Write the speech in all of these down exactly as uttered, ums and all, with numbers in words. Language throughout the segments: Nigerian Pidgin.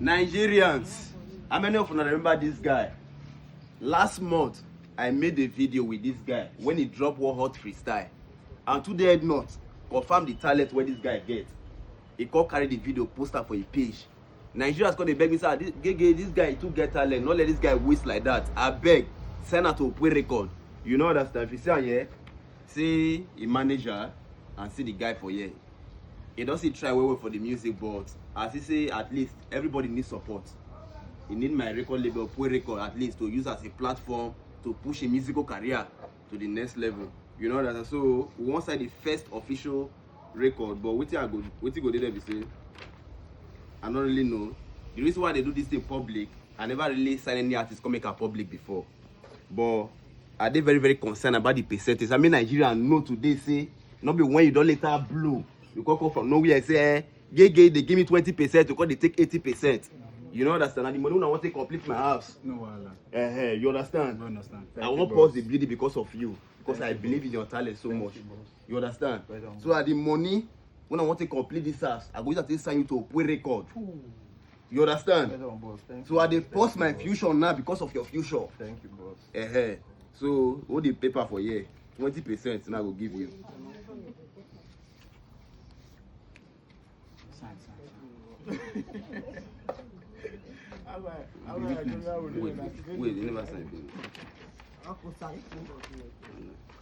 Nigerians, how many of una remember this guy? Last month, I made a video with this guy when he drop one hot freestyle. And today not, confirm the talent wey this guy get. He come carry the video, post am for him page. Nigerians come dey beg me say, "Ah, this, Gege, this guy too get talent. No let this guy waste like that. Abeg, send am to Opwe Record." You know understand? If you see am here, see him manager and see the guy for here. He don still try well well for the music, but as he say, at least everybody need support. He need my record label, Opwe Record, at least to use as a platform to push him musical career to the next level. You know that. So we wan sign the first official record, but wetin I go, wetin go dey there be say, I no really know. The reason why they do this thing public, I never really sign any artist come make am public before. But I dey very, very concerned about the percentage. I mean, Nigeria know today say, no be when you don later blow, you come come from nowhere say, eh, Gege, they give me twenty percent, you come dey take eighty percent. You know understand? Na the money una wan take complete my house. No wahala. Eh, eh, you understand? I understand. I wan pause the building because of you, because I believe in your talent so much. You understand? Well done. So at the money, when I wan take complete this house, I go use am take sign you to Opwe Record. You understand? Well done, boss. Thank you. So I dey pause my future now because of your future. Thank you, boss. Eh, eh. So hold the paper for here. Twenty percent now I go give you. Sign, sign, sign. Wait, wait, you never sign finish. Uncle, sign.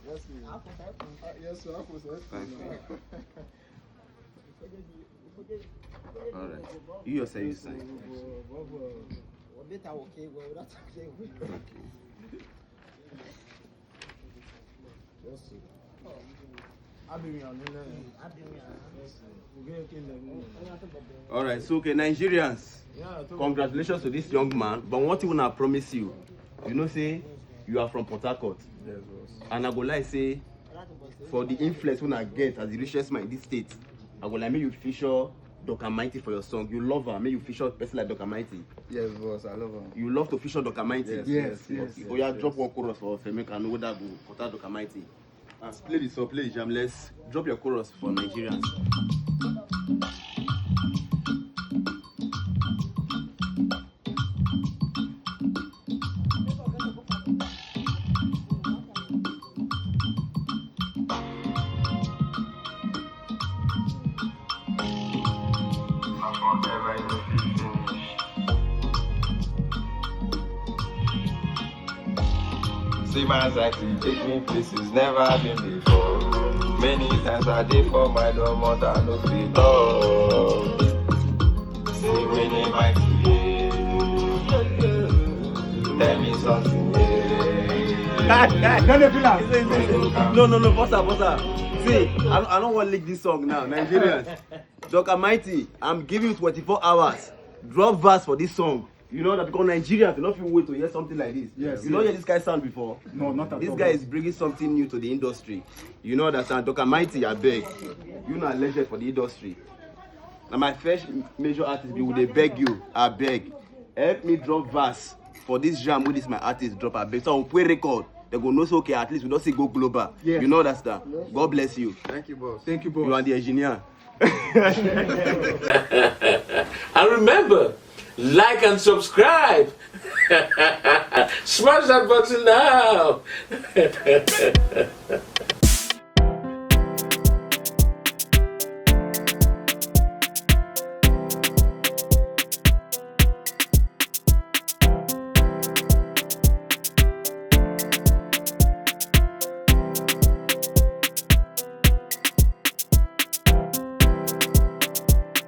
Yes, sir. Uncle, sign. Ah, yes, sir. Uncle, sign. Fine, fine. All right. You yourself, you sign. Later, okay, well, that's okay. Okay. All right, so okay, Nigerians, congratulations to this young man. But one thing I promise you, you know, say you are from Port Harcourt, and I go like say for the influence una get as the richest man in this state, I go like make you feature Doc Almighty for your song. You love am, make you feature person like Doc Almighty. Yes, boss, I love am. You love to feature Doc Almighty? Yes, yes, yes. Okay, yes, oya, drop one chorus for us, make I know whether go contact Doc Almighty. As play the song, play the jam. Let's drop your chorus for Nigerians. See my anxiety take me places never been before. Many times I dey for my door, but I no fit talk. See when they might tell me something. Yeah. No, no, no, bossa, bossa. See, I, I don't want to leak this song now. Nigerians, Doc Almighty, I'm giving you twenty-four hours. Drop verse for this song. You know that because Nigerians, they don't feel wait to hear something like this. Yes. You don't hear this kind of sound before. No, not at all. This guy is bringing something new to the industry. You know that sound. Doc Almighty, I beg. You know a legend for the industry. Now my first major artist, we will beg you, I beg. Help me drop verse for this jam with this my artist drop, I beg. So I'll play record. They go know say, okay, at least we don't see go global. Yes. You know that stuff. Yes. God bless you. Thank you, boss. Thank you, boss. You are the engineer. And remember, like and subscribe. Smash that button now.